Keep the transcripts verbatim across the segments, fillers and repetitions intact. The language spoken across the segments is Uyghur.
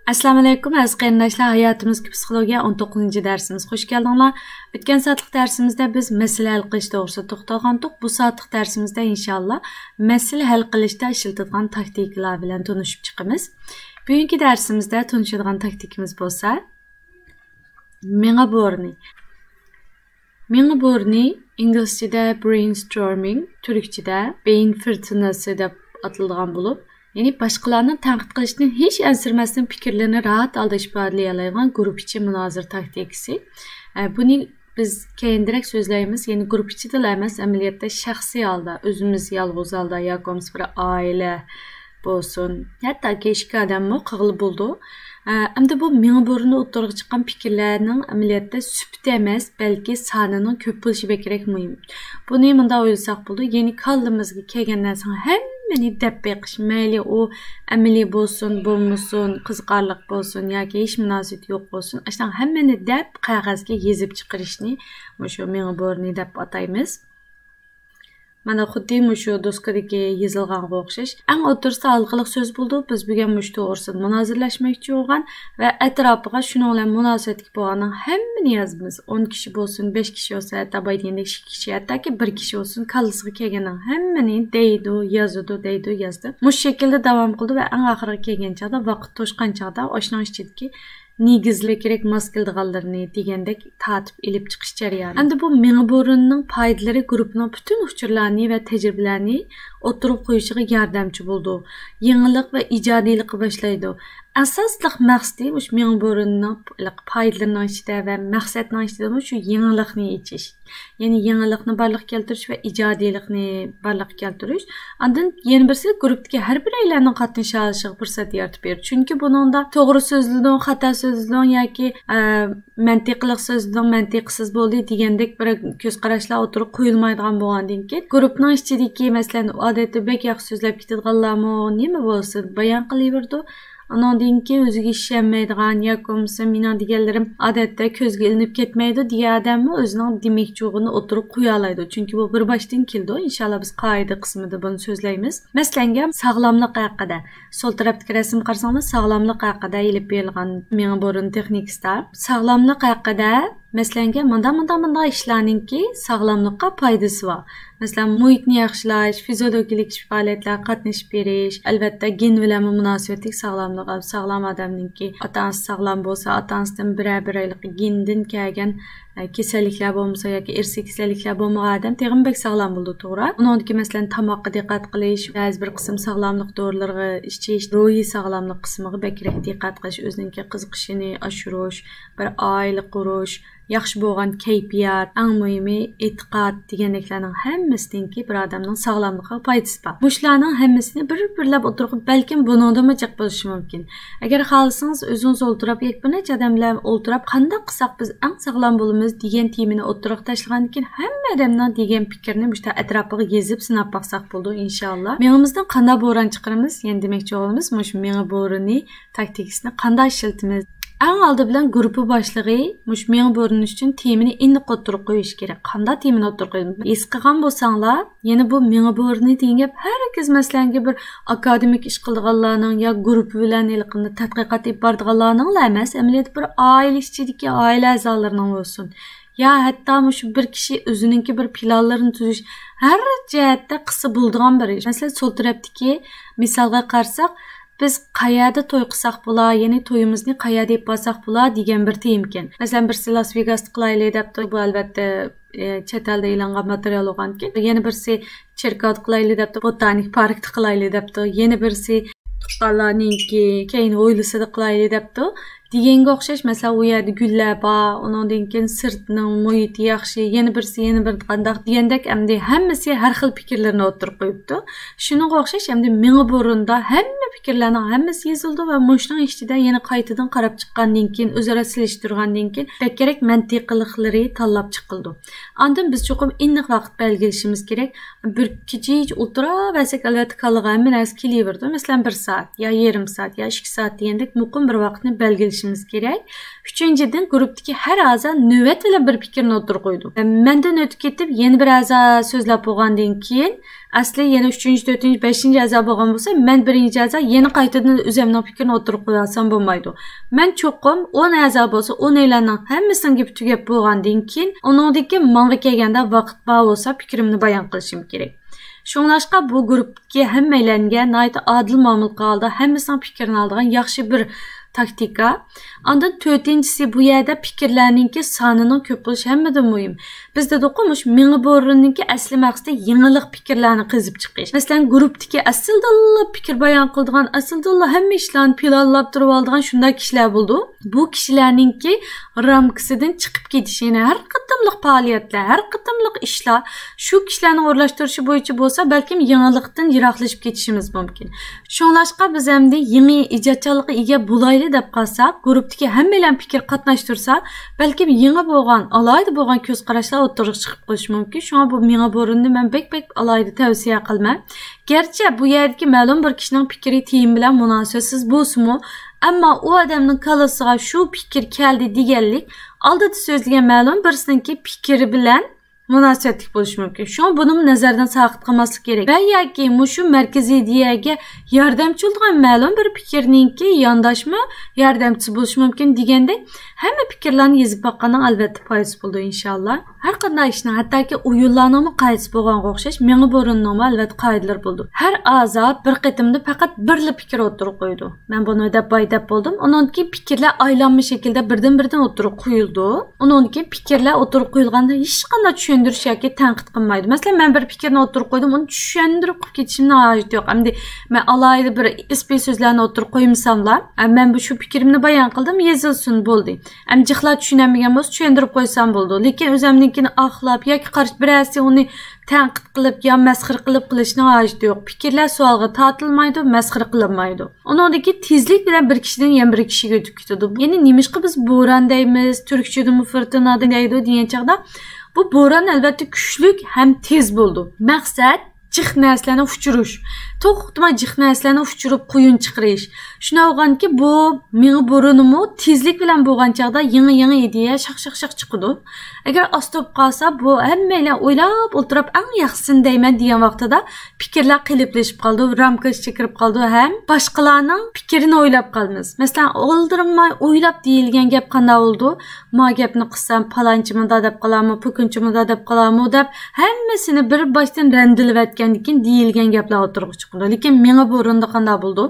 ئەسسالامۇئەلەيكۇم، ئەزىز قېرىنداشلار. ھاياتىمىز پسىخولوگىيە ئون توققۇزىنچى دەرسىمىز. خۇش كەلدىڭلار. ئۆتكەن سائەتلىك دەرسىمىزدە بىز مەسىلە ھەل قىلىش توغرىسىدا توختالغانتۇق. بۇ سائەتلىك دەرسىمىزدە ئىنشاللا مەسىلە ھەل قىلىشتا ئىشلىتىدىغان تاكتىكىلار بىلەن تونۇشۇپ چىقىمىز. بۈگۈنكى دەرسىمىزدە تونۇشىدىغان تاكتىكىمىز بولسا، مېڭە بورىنى. مېڭە بورىنى ئىنگلىزچىدە brainstorming، تۈركچىدە بېيىن فىرتىنىسى دەپ ئاتىلىدىغان بولۇپ، يەنى باشقىلارنىڭ تەنقىد قىلىشىدىن ھېچ ئەنسىرىمەستىن پىكىرلىرىنى راھەت ھالدا ئىپادىلىيەلەيدىغان گۇرۇپپا ئىچى مۇنازىرە تاكتىكىسى. ئە، بۇنى بىز كەينىدىرەك سۆزلەيمىز، يەنى گۇرۇپپا ئىچىدىلا ئەمەس، ئەمەلىيەتتە شەخسىي ھالدا، ئۆزىمىز يالغۇز ھالدا ياكى بولمىسا بىر ئائىلە بولسۇن، ھەتتاكى ئىككى ئادەممۇ قىلغىلى بولىدۇ. ئە، ئەمدى بۇ مېڭە بورىنىدا ئوتتۇرىغا چىققان پىكىرلەرنىڭ ئەمەلىيەتتە سۈپىتى ئەمەس، بەلكى سانىنىڭ كۆپ بولۇشى بەكرەك مۇھىم. بۇنى مۇنداق ئويلىساق بولىدۇ، يەنى كاللىمىزغا كەلگەن نەرسىنىڭ ھەممىنى دەپ بېقىش، مەيلى ئۇ ئەمەلىي بولسۇن، بولمىسۇن، قىزىقارلىق بولسۇن ياكى ھېچ مۇناسىۋىتى يوق بولسۇن، ئاشۇنىڭ ھەممىنى دەپ قەغەزگە يېزىپ چىقىرىشنى مۇشۇ مېڭە بورىنى دەپ ئاتايمىز. مانا خۇددى مۇشۇ دوسكىدىكى يېزىلغانغا ئوخشاش. ئەڭ ئوتتۇرىسىدا ھالقىلىق سۆز بولىدۇ. بىز بۈگۈن مۇشۇ توغرىسىدا مۇنازىرىلەشمەكچى بولغان ۋە ئەتراپىغا شۇنىڭ بىلەن مۇناسىۋەتلىك بولغاننىڭ ھەممىنى يازىمىز. ئون كىشى بولسۇن، بەش كىشى بولسا، ھەتتا باي دېگەندەك ئىككى كىشى، ھەتتاكى بىر كىشى بولسۇن، كاللىسىغا كەلگەننىڭ ھەممىنى دەيدۇ، يازىدۇ، دەيدۇ، يازدى. مۇشۇ شەكىلدە داۋام قىلىدۇ ۋە ئەڭ ئاخىرىغا كەلگەن چاغدا، ۋاقىت توشقان چاغدا ئاشۇنىڭ ئىچىدىكى نېگىزلىك كېرەك ماس كېلىدىغانلىرىنى دېگەندەك تارتىپ ئېلىپ چىقىش جەريانى. ئەمدى بۇ مېڭە بورىنىنىڭ پايدىلىرى گۇرۇپپىنىڭ پۈتۈن ئۇچۇرلارنى ۋە تەجرىبىلەرنى ئوتتۇرىغا قويۇشىغا ياردەمچى بولىدۇ. يېڭىلىق ۋە ئىجادىيلىققا باشلايدۇ. ئاساسلىق مەقسىتى مۇشۇ مېڭە بورىنىنىڭ پايدىلىرىنىڭ ئىچىدە ۋە مەقسەتنىڭ ئىچىدىمۇ شۇ يېڭىلىقنى ئېچىش. يەنى يېڭىلىقنى بارلىققا كەلتۈرۈش ۋە ئىجادىيلىقنى بارلىققا كەلتۈرۈش. ئاندىن يەنە بىرسى گۇرۇپپىدىكى ھەر بىرەيلەننىڭ قاتنىشالىشىغا پۇرسەت يارىتىپ بېرىدۇ. چۈنكى بۇنىڭدا توغرا سۆزلىدىڭ، خاتا سۆزلىدىڭ ياكى، ئە، مەنتىقلىق سۆزلىدىڭ، مەنتىقسىز بولدى دېگەندەك بىر كۆز قاراشلار ئوتتۇرىغا قويۇلمايدىغان بولغاندىن كېيىن، گۇرۇپپىنىڭ ئىچىدىكى، مەسىلەن، ئادەتتە بەك ياخشى سۆزلەپ كېتىدىغانلارمۇ نېمە بولسۇن بايان قىلىۋېرىدۇ. ئۇنىڭدىن كېيىن ئۆزىگە ئىشەنمەيدىغان ياكى بولمىسا مېنىڭ دېگەنلىرىم ئادەتتە كۆزگە ئىلىنىپ كەتمەيدۇ دېگەن ئادەممۇ ئۆزىنىڭ دېمەكچىلىكىنى ئوتتۇرىغا قويالايدۇ. چۈنكى بۇ بىر باشتىن كېلىدۇ. ئىنشاللا بىز قائىدە قىسمىدا بۇنى سۆزلەيمىز. مەسىلەنگە ساغلاملىق ھەققىدە. سول تەرەپتىكى رەسىمگە قارىساڭلار ساغلاملىق ھەققىدە ئېلىپ بېرىلغان مېڭە بورىنى تېخنىكىسىدا. ساغلاملىق ھەققىدە مەسىلەنگە مۇنداق، مۇنداق، مۇنداق ئىشلارنىڭكى ساغلاملىققا پايدىسى بار. مەسىلەن، مۇھىتنى ياخشىلاش، فىزىولوگىيەلىك پائالىيەتلەرگە قاتنىشىپ بېرىش، ئەلۋەتتە، گېن بىلەنمۇ مۇناسىۋەتلىك ساغلاملىق. ساغلام ئادەمنىڭكى ئاتا-ئانىسى ساغلام بولسا، ئاتا-ئانىسىدىن بىرەر، بىر ئايلىق گېندىن كەلگەن، ئە، كېسەللىكلەر بولمىسا ياكى ئىرسىي كېسەللىكلەر بولمىغان ئادەم تېخىمۇ بەك ساغلام بولىدۇ، توغرا؟ ئۇنىڭدىكى، مەسىلەن، تاماققا دىققەت قىلىش، بەزى بىر قىسىم ساغلاملىق دورىلىرىغا ئىچىش، روھىي ساغلاملىق قىسمىغا بەكرەك دىققەت قىلىش، ئۆزىنىڭكى قىزىقىشىنى ئاشۇرۇش، بىر ئائىلە قۇرۇش، ياخشى بولغان كەيپىيات، ئەڭ مۇھىمى ئېتىقاد دېگەندەكلەرنىڭ ھەممىسىنىڭكى بىر ئادەمنىڭ ساغلاملىقىغا پايدىسى بار. مۇشۇلارنىڭ ھەممىسىنى بىر-بىرلەپ ئوتتۇرىغا، بەلكىم بۇنىڭدىنمۇ جىق بولۇشى مۇمكىن. ئەگەر خالىسىڭىز، ئۆزىڭىز ئولتۇرۇپ ياكى بىر نەچچە ئادەم بىلەن ئولتۇرۇپ، قانداق قىلساق بىز ئەڭ ساغلام بولىمىز دېگەن تېمىنى ئوتتۇرىغا تاشلىغاندىن كېيىن، ھەممە ئادەمنىڭ دېگەن پىكرىنى مۇشۇ ئەتراپىغا يېزىپ سىناپ باقساق بولىدۇ، ئىنشاللا. مېڭىمىزدىن قانداق بوران چىقىرىمىز؟ يەنە دېمەكچى بولغىنىمىز، مۇشۇ مېڭە بورىنى تاكتىكىسىنى قانداق ئىشلىتىمىز؟ ئەڭ ئالدى بىلەن گۇرۇپپا باشلىقى مۇشۇ مېڭە بورىنى ئۈچۈن تېمىنى ئېنىق ئوتتۇرىغا قويۇشى كېرەك. قانداق تېمىنى ئوتتۇرىغا قويىمىز؟ ھېس قىلغان بولساڭلار، يەنە بۇ مېڭە بورىنى دېگەن گەپ ھەرگىز، مەسىلەنگە، بىر ئاكادېمىك ئىش قىلىدىغانلارنىڭ يا گۇرۇپپا بىلەن ھېلىقىنداق تەتقىقات ئېلىپ بارىدىغانلارنىڭلا ئەمەس، ئەمەلىيەتتە بىر ئائىلە ئىچىدىكى ئائىلە ئەزالىرىنىڭ بولسۇن. يا ھەتتا مۇشۇ بىر كىشى ئۆزىنىڭكى بىر پىلانلىرىنى تۈزۈش، ھەر جەھەتتە قىلسا بولىدىغان بىر ئىش. مەسىلەن، سول تەرەپتىكى مىسالغا قارىساق، بىز قەيەردە توي قىلساق بولا، يەنى تويىمىزنى قەيەردە ئېلىپ بارساق بولا دېگەن بىر تېمىكەن. مەسىلەن، بىرسى لاس ۋېگاستا قىلايلى دەپتۇ، بۇ ئەلۋەتتە، ئە، چەت ئەلدە ئېلىنغان ماتېرىيال بولغانىكەن. يەنە بىرسى چېركاۋدا قىلايلى دەپتۇ، بوتانىك پاركتا قىلايلى دەپتۇ. يەنە بىرسى تۇغقانلارنىڭكى كەينى ھويلىسىدا قىلايلى دەپتۇ. دېگەنگە ئوخشاش، مەسىلەن، ئۇ يەردە گۈللەر بار، ئۇنىڭدىن كېيىن سىرتنىڭ مۇھىتى ياخشى، يەنە بىرسى، يەنە بىر قانداق دېگەندەك، ئەمدى ھەممىسى ھەر خىل پىكىرلىرىنى ئوتتۇرىغا قويۇپتۇ. شۇنىڭغا ئوخشاش، ئەمدى مېڭە بورىنىدا ھەممە پىكىرلەرنىڭ ھەممىسى يېزىلىدۇ ۋە مۇشۇنىڭ ئىچىدە يەنە قايتىدىن قاراپ چىققاندىن كېيىن، ئۆزئارا سېلىشتۇرغاندىن كېيىن، بەك كېرەك مەنتىقلىقلىرى تاللاپ چىقىلىدۇ. ئاندىن بىز چوقۇم ئېنىق ۋاقىت بەلگىلىشىمىز كېرەك. بىر كېچىچە ئولتۇراۋەرسەك، ئەلۋەتتە، كاللىغا ھەممە نەرسە كېلىۋېرىدۇ. مەسىلەن، بىر سائەت يا يېرىم سائەت يا ئىككى سائەت دېگەندەك مۇقىم بىر ۋاقىتنى بەلگىلىشىمىز قىلىشىمىز كېرەك. ئۈچىنچىدىن، گۇرۇپپىدىكى ھەر ئەزا نۆۋەت بىلەن بىر پىكىرنى ئوتتۇرىغا قويىدۇ. مەندىن ئۆتۈپ كېتىپ، يەنە بىر ئەزا سۆزلەپ بولغاندىن كېيىن، ئەسلى يەنە ئۈچىنچى، تۆتىنچى، بەشىنچى ئەزا بولغان بولسا، مەن بىرىنچى ئەزا يەنە قايتىدىن ئۆزەمنىڭ پىكرىنى ئوتتۇرىغا قويۇۋالسام بولمايدۇ. مەن چوقۇم ئون ئەزا بولسا، ئون ئەزانىڭ ھەممىسىنىڭ گېپى تۈگەپ بولغاندىن كېيىن، ئۇنىڭدىن كېيىن ماڭا كەلگەندە ۋاقىت بار بولسا، پىكرىمنى بايان قىلىشىم كېرەك. شۇڭلاشقا بۇ گۇرۇپپىدىكى ھەممەيلەنگە ناھايىتى ئادىل مۇئامىلە قىلغان ھالدا ھەممىسىنىڭ پىكرىنى ئالىدىغان ياخشى بىر تاكتىكا. ئاندىن تۆتىنچىسى، بۇ يەردە پىكىرلەرنىڭكى سانىنىڭ كۆپ بولۇشى ھەممىدىن مۇھىم. بىز دېدۇققۇ، مۇشۇ مېڭە بورىنىنىڭكى ئەسلى مەقسىتى يېڭىلىق پىكىرلەرنى قېزىپ چىقىش. مەسىلەن، گۇرۇپپىدىكى ئەسلىدىنلا پىكىر بايان قىلىدىغان، ئەسلىدىنلا ھەممە ئىشلارنى پىلانلاپ تۇرۇۋالىدىغان شۇنداق كىشىلەر بولىدۇ. بۇ كىشىلەرنىڭكى رامكىسىدىن چىقىپ كېتىش، يەنى ھەر قېتىملىق پائالىيەتلەر، ھەر قېتىملىق ئىشلار شۇ كىشىلەرنىڭ ئورۇنلاشتۇرۇشى بويىچە بولسا، بەلكىم يېڭىلىقتىن يىراقلىشىپ كېتىشىمىز مۇمكىن. شۇڭلاشقا بىز ئەمدى يېڭى ئىجادچانلىققا ئىگە بولايلى دەپ قالساق، گۇرۇپپىدىكى ھەممەيلەن پىكىر قاتناشتۇرسا، بەلكىم يېڭى بولغان، ئالاھىدە بولغان كۆز قاراشلار ئوتتۇرىغا چىقىپ قېلىشى مۇمكىن. شۇڭا بۇ مېڭە بورىنىنى مەن بەك، بەك ئالاھىدە تەۋسىيە قىلىمەن. گەرچە بۇ يەردىكى مەلۇم بىر كىشىنىڭ پىكرى تېما بىلەن مۇناسىۋەتسىز بولسىمۇ، ئەمما ئۇ ئادەمنىڭ كاللىسىغا شۇ پىكىر كەلدى دېگەنلىك، ئالدىدا سۆزلىگەن مەلۇم بىرسىنىڭكى پىكرى بىلەن مۇناسىۋەتلىك بولۇشى مۇمكىن. شۇڭا بۇنىمۇ نەزەردىن ساقىت قىلماسلىق كېرەك. ۋە ياكى مۇشۇ مەركىزىي ئىدىيەگە ياردەمچى بولىدىغان مەلۇم بىر پىكىرنىڭكى يانداشما ياردەمچىسى بولۇشى مۇمكىن دېگەندەك ھەممە پىكىرلەرنى يېزىپ باققاننىڭ ئەلۋەتتە پايدىسى بولىدۇ، ئىنشاللا. ھەر قانداق ئىشنىڭ، ھەتتاكى ئويۇنلارنىڭمۇ قائىدىسى بولغانغا ئوخشاش، مېڭە بورىنىنىڭمۇ ئەلۋەتتە قائىدىلىرى بولىدۇ. ھەر ئەزا بىر قېتىمدا پەقەت بىرلا پىكىر ئوتتۇرىغا قويىدۇ. مەن بۇنى دەپ باي دەپ بولدۇم. ئۇنىڭدىن كېيىن پىكىرلەر ئايلانما شەكىلدە بىردىن-بىردىن ئوتتۇرىغا قويۇلىدۇ. ئۇنىڭدىن كېيىن پىكىرلەر ئوتتۇرىغا قويۇلغاندا ھېچقانداق چۈشەندۈرۈش ياكى تەنقىد قىلمايدۇ. مەسىلەن، مەن بىر پىكىرنى ئوتتۇرىغا قويدۇم، ئۇنى چۈشەندۈرۈپ قىلىپ كېتىشىمنىڭ ھاجىتى يوق. ئەمدى مەن ئالاھىدە بىر ئىسپىي سۆزلەرنى ئوتتۇرىغا قويمىساملا، ئە، مەن بۇ شۇ پىكرىمنى بايان قىلدىم، يېزىلسۇن، بولدى. ئەمدى جىقلار چۈشىنەلمىگەن بولسا، چۈشەندۈرۈپ قويسام بولىدۇ. لېكىن ئۆزەمنىڭكىنى ئاقلاپ ياكى قارشى بىرەرسى ئۇنى تەنقىد قىلىپ يا مەسخىرە قىلىپ قىلىشنىڭ ھاجىتى يوق. پىكىرلەر سوئالغا تارتىلمايدۇ، مەسخىرە قىلىنمايدۇ. ئۇنىڭدىكى تېزلىك بىلەن بىر كىشىدىن يەنە بىر كىشىگە ئۆتۈپ كېتىدۇ. يەنى نېمىشقا بىز بوران دەيمىز، تۈركچىدىمۇ فۇرتۇنا دەيدۇ دېگەن چاغدا، بۇ بوران ئەلۋەتتە كۈچلۈك ھەم تېز بولىدۇ. مەقسەت جىق نەرسىلەرنى ئۇچۇرۇش. توختىماي جىق نەرسىلەرنى ئۇچۇرۇپ قۇيۇن چىقىرىش. شۇنداق بولغاندىكىن بۇ مېڭە بورىنىمۇ تېزلىك بىلەن بولغان چاغدا يېڭى-يېڭى ئىدىيە شاق، شاق، شاق چىقىدۇ. ئەگەر ئاستىپ قالسا، بۇ ھەممەيلەن ئويلاپ ئولتۇرۇپ ئەڭ ياخشىسىنى دەيمەن دېگەن ۋاقتىدا پىكىرلەر قېلىپلىشىپ قالىدۇ، رامكا ئىچىگە كىرىپ قالىدۇ ھەم باشقىلارنىڭ پىكرىنى ئويلاپ قالىمىز. مەسىلەن، ئالدىرىماي ئويلاپ دېيىلگەن گەپ قانداق بولىدۇ؟ ما گەپنى قىلسام، پالانچى مۇنداق دەپ قالارمۇ، پۇكۇنچى مۇنداق دەپ قالارمۇ دەپ، ھەممىسىنى بىر باشتىن رەندىلىۋەتكەندىن كېيىن دېيىلگەن گەپلەر ئوتتۇرىغا چىقىدۇ. لېكىن مېڭە بورىنىدا قانداق بولىدۇ؟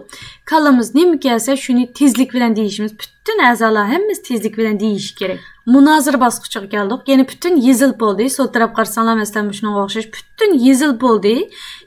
كاللىمىز نېمە كەلسە، شۇنى تېزلىك بىلەن دېيىشىمىز. پۈتۈن ئەزالار ھەممىسى تېزلىك بىلەن دېيىشى كېرەك. مۇنازىرە باسقۇچىغا كەلدۇق. يەنى پۈتۈن يېزىلىپ بولدى. سول تەرەپ قارىساڭلار، مەسىلەن، مۇشۇنىڭغا ئوخشاش پۈتۈن يېزىلىپ بولدى.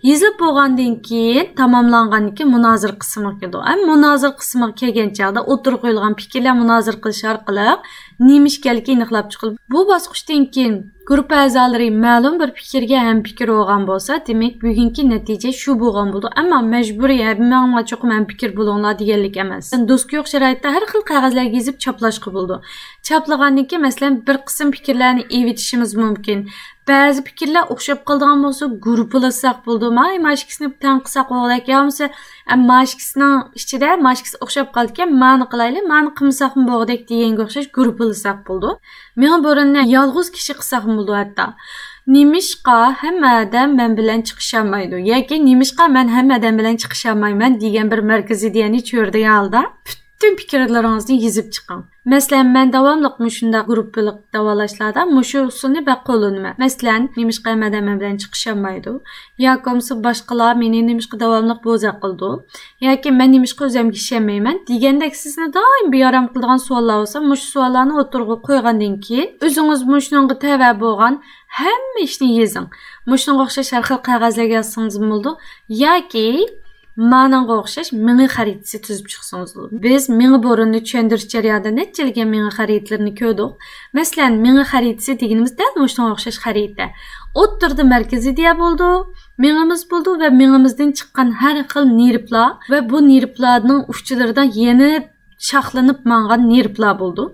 يېزىلىپ بولغاندىن كېيىن، تاماملانغاندىن كېيىن مۇنازىرە قىسمىغا كېلىدۇ. ھەم مۇنازىرە قىسمىغا كەلگەن چاغدا ئوتتۇرىغا قويۇلغان پىكىرلەر مۇنازىرە قىلىش ئارقىلىق نېمە ئىكەنلىكى ئېنىقلاپ چىقىلىدۇ. بۇ باسقۇچتىن كېيىن گۇرۇپپا ئەزالىرى مەلۇم بىر پىكىرگە ھەمپىكىر بولغان بولسا، دېمەك، بۈگۈنكى نەتىجە شۇ بولغان بولىدۇ. ئەمما مەجبۇرىي ھەممىڭلار چوقۇم ھەمپىكىر بولۇڭلار دېگەنلىك ئەمەس. دوستى يوق شارائىتتا ھەر خىل قەغەزلەرگە يېزىپ چاپلاشقا بولىدۇ. چاپلىغاندىن كېيىن، مەسىلەن، بىر قىسىم پىكىرلەرنى ئېۋىتىشىمىز مۇمكىن. بەزى پىكىرلەر ئوخشاپ قالىدىغان بولسا، گۇرۇپپىلىساق بولىدۇ. ماي ماشكىسىنى تەڭ قىلساق بولغۇدەك، يا بولمىسا، ئە، ماشكىسىنىڭ ئىچىدە ماشكىسى ئوخشاپ قالىدىكەن، مانى قىلايلى، مانى قىلمىساقمۇ بولغۇدەك دېگەنگە ئوخشاش گۇرۇپپىلىساق بولىدۇ. مېڭە بورىنىنى يالغۇز كىشى قىلساقمۇ بولىدۇ ھەتتا. نېمىشقا ھەممە ئادەم مەن بىلەن چىقىشالمايدۇ؟ ياكى نېمىشقا مەن ھەممە ئادەم بىلەن چىقىشالمايمەن دېگەن بىر مەركىزىي ئىدىيەنى چۆرىدىگەن ھالدا، پۈتۈن پىكىرلىرىڭىزنى يېزىپ چىقىڭ. مەسىلەن، مەن داۋاملىق مۇشۇنداق گۇرۇپپىلىق داۋالاشلاردا مۇشۇ ئۇسۇلنى بەك قوللىنىمەن. مەسىلەن، نېمىشقا ھەممە ئادەم مەن بىلەن چىقىشالمايدۇ؟ ياكى بولمىسا باشقىلار مېنى نېمىشقا داۋاملىق بوزەك قىلىدۇ؟ ياكى مەن نېمىشقا ئۆزۈمگە ئىشەنمەيمەن؟ دېگەندەك سىزنى دائىم بىئارام قىلىدىغان سوئاللار بولسا، مۇشۇ سوئاللارنى ئوتتۇرىغا قويغاندىن كېيىن، ئۆزىڭىز مۇشۇنىڭغا تەۋە بولغان ھەممە ئىشنى يېزىڭ. مۇشۇنىڭغا ئوخشاش ھەر خىل قەغەزلەرگە يازسىڭىزمۇ بولىدۇ. ياكى مانىڭغا ئوخشاش مېڭە خەرىتىسى تۈزۈپ چىقسىڭىز بولىدۇ. بىز مېڭە بورىنىنى چۈشەندۈرۈش جەريانىدا نەچچىلىگەن مېڭە خەرىتىلىرىنى كۆردۇق. مەسىلەن، مېڭە خەرىتىسى دېگىنىمىز دەل مۇشۇنىڭغا ئوخشاش خەرىتە. ئوتتۇرىدا مەركىزىي ئىدىيە بولىدۇ، مېڭىمىز بولىدۇ ۋە مېڭىمىزدىن چىققان ھەر خىل نېرۋىلار ۋە بۇ نېرۋىلارنىڭ ئۇچلىرىدا يەنە شاخلىنىپ ماڭغان نېرۋىلار بولىدۇ.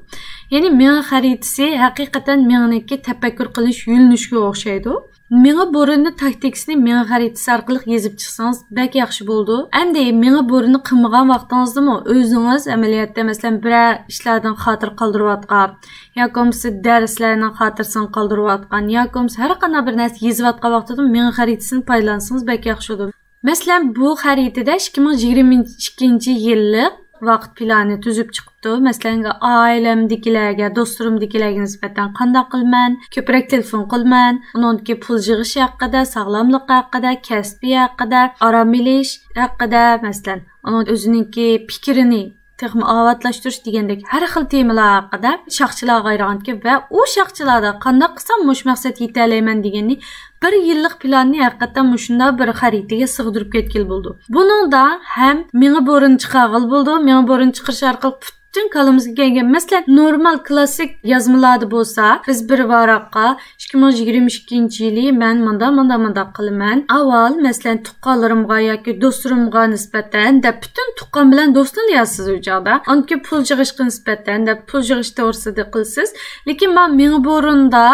يەنى مېڭە خەرىتىسى ھەقىقەتەن مېڭىنىڭكى تەپەككۇر قىلىش يۆنىلىشىگە ئوخشايدۇ. مېڭە بورىنى تاكتىكىسىنى مېڭە خەرىتىسى ئارقىلىق يېزىپ چىقسىڭىز بەك ياخشى بولىدۇ. ئەمدى مېڭە بورىنى قىلمىغان ۋاقتىڭىزدىمۇ ئۆزىڭىز ئەمەلىيەتتە، مەسىلەن، بىرەر ئىشلاردىن خاتىرە قالدۇرۇۋاتقان ياكى بولمىسا دەرسلەرنىڭ خاتىرىسىنى قالدۇرۇۋاتقان ياكى بولمىسا ھەر قانداق بىر نەرسە يېزىۋاتقان ۋاقتىدا مېڭە خەرىتىسىنى پايدىلانسىڭىز بەك ياخشى بولىدۇ. مەسىلەن، بۇ خەرىتىدە ئىككى مىڭ يىگىرمە ئىككىنچى يىللىق ۋاقىت پىلانى تۈزۈپ چىقىپتۇ. مەسىلەن، ئائىلەمدىكىلەرگە، دوستلىرىمدىكىلەرگە نىسبەتەن قانداق قىلىمەن، كۆپرەك تېلېفون قىلىمەن، ئۇنىڭدىكى پۇل يىغىش ھەققىدە، ساغلاملىق ھەققىدە، كەسپى ھەققىدە، ئارام ئېلىش ھەققىدە، مەسىلەن، ئۇنىڭ ئۆزىنىڭكى پىكرىنى تېخىمۇ ئاۋاتلاشتۇرۇش دېگەندەك ھەر خىل تېمىلار ھەققىدە شاخچىلارغا ئايرىغانىكەن ۋە ئۇ شاخچىلاردا قانداق قىلسام مۇشۇ مەقسەتكە يېتەلەيمەن دېگەننى بىر يىللىق پىلاننى ھەقىقەتەن مۇشۇنداق بىر خەرىتىگە سىغدۇرۇپ كەتكىلى بولىدۇ. بۇنىڭدا ھەم مېڭە بورىنى چىقارغىلى بولىدۇ، مېڭە بورىنى چىقىرىش ئارقىلىق پۈتۈن كاللىمىزغا كەلگەن، مەسىلەن، نورمال كلاسسىك يازمىلاردا بولسا، بىز بىر ۋاراققا ئىككى مىڭ يىگىرمە ئىككىنچى يىلى مەن مۇنداق، مۇنداق، مۇنداق قىلىمەن. ئاۋۋال، مەسىلەن، تۇغقانلىرىمغا ياكى دوستلىرىمغا نىسبەتەن دەپ پۈتۈن تۇغقان بىلەن دوستنىلا يازىسىز ئۇ چاغدا. ئاندىن كېيىن پۇل يىغىشقا نىسبەتەن دەپ پۇل يىغىش توغرىسىدا قىلىسىز. لېكىن مانا مېڭە بورىنىدا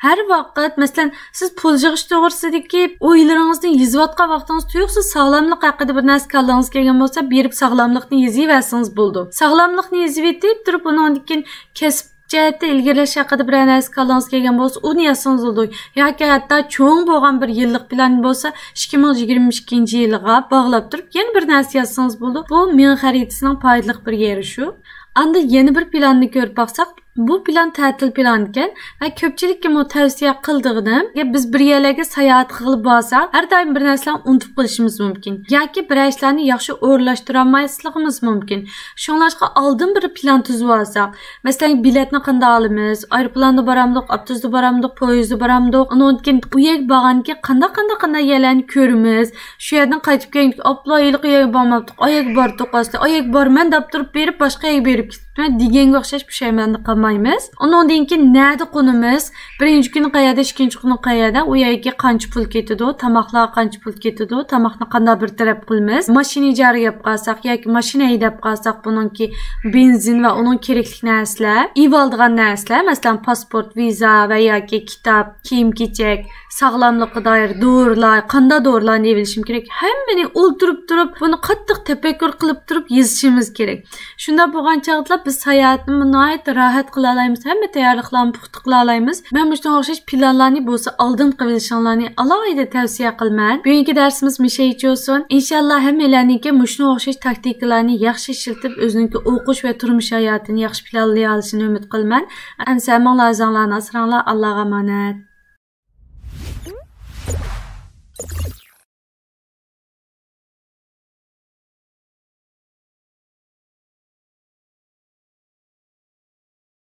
ھەر ۋاقىت، مەسىلەن، سىز پۇل يىغىش توغرىسىدىكى ئويلىرىڭىزنى يېزىۋاتقان ۋاقتىڭىز تۇيۇقسىز ساغلاملىق ھەققىدە بىر نەرسە كاللىڭىزغا كەلگەن بولسا، بېرىپ ساغلاملىقنى يېزىۋەرسىڭىز بولىدۇ. ساغلاملىقنى يېزىۋېتىپ تۇرۇپ، ئۇنىڭدىن كېيىن كەسىپ جەھەتتە ئىلگىرىلەش ھەققىدە بىرەر نەرسە كاللىڭىزغا كەلگەن بولسا، ئۇنى يازسىڭىز بولىدۇ. ياكى ھەتتا چوڭ بولغان بىر يىللىق پىلان بولسا، ئىككى مىڭ يىگىرمە ئىككىنچى يىلىغا باغلاپ تۇرۇپ، يەنە بىر نەرسە يازسىڭىز بولىدۇ. بۇ مېڭە خەرىتىسىنىڭ پايدىلىق بىر يېرى شۇ. ئاندىن يەنە بىر پىلاننى كۆرۈپ باقساق، بۇ پىلان تەتىل پىلانىكەن ۋە كۆپچىلىككىمۇ تەۋسىيە قىلىدىغىنىم، بىز بىر يەرلەرگە ساياھەت قىلىپ بارساق، ھەر دائىم بىر نەرسىلەرنى ئۇنتۇپ قېلىشىمىز مۇمكىن ياكى بىرەر ئىشلارنى ياخشى ئورۇنلاشتۇرالماسلىقىمىز مۇمكىن. شۇڭلاشقا ئالدىن بىر پىلان تۈزۈۋالساق، مەسىلەن، بېلەتنى قانداق ئالىمىز، ئايروپىلاندا بارامدۇق، ئاپتوبۇستا بارامدۇق، پويىزدا بارامدۇق، ئۇنىڭدىن كېيىن ئۇ يەرگە بارغاندىن كېيىن قانداق، قانداق، قانداق يەرلەرنى كۆرىمىز، شۇ يەردىن قايتىپ كەلگەندىكىن، ئاپلا ھېلىقى يەرگە بارماپتىق، ئايەرگە باردۇق ئەسلى، ئايەرگە بارىمەن دەپ تۇرۇپ بېرىپ، باشقا يەرگە بېرىپ كېتىپتىمەن دېگەنگە ئوخشاش پۇشايماندا قالمايمىز. ئۇنىڭدىن كېيىن نەدە قونىمىز؟ بىرىنچى كۈنى قەيەردە، ئىككىنچى كۈنى قەيەردە؟ ئۇ يەرگە قانچە پۇل كېتىدۇ؟ تاماقلارغا قانچە پۇل كېتىدۇ؟ تاماقنى قانداق بىر تەرەپ قىلىمىز؟ ماشىنا ئىجارىگە ئېلىپ قالساق ياكى ماشىنا ھەيدەپ قالساق، بۇنىڭكى بېنزىن ۋە ئۇنىڭ كېرەكلىك نەرسىلەر، ئېلىۋالىدىغان نەرسىلەر، مەسىلەن، پاسپورت، ۋىزا ۋە ياكى كىتاب، كىيىم-كېچەك، ساغلاملىققا دائىر دورىلار، قانداق دورىلارنى ئېلىۋېلىشىم كېرەك؟ ھەممىنى ئولتۇرۇپ تۇرۇپ، بۇنى قاتتىق تەپەككۇر قىلىپ تۇرۇپ يېزىشىمىز كېرەك. شۇنداق بولغان چاغدىلا بىز ساياھەتنى ناھايىتى راھەت قىلالايمىز، ھەممە تەييارلىقلارنى پۇختا قىلالايمىز. مەن مۇشۇنىڭغا ئوخشاش پىلانلارنى بولسا ئالدىن قىلىۋېلىشىڭلارنى ئالاھىدە تەۋسىيە قىلىمەن. بۈگۈنكى دەرسىمىز مۇشۇ يەرگىچە بولسۇن. ئىنشاللا ھەممەيلەرنىڭكى مۇشۇنىڭغا ئوخشاش تاكتىكىلارنى ياخشى ئىشلىتىپ، ئۆزىنىڭكى ئوقۇش ۋە تۇرمۇش ھاياتىنى ياخشى پىلانلىيالىشىنى ئۈمىد قىلىمەن. ئەمىسە ھەممىڭلار ئۆزۈڭلارنى ئاسراڭلار. ئاللاغا ئامانەت.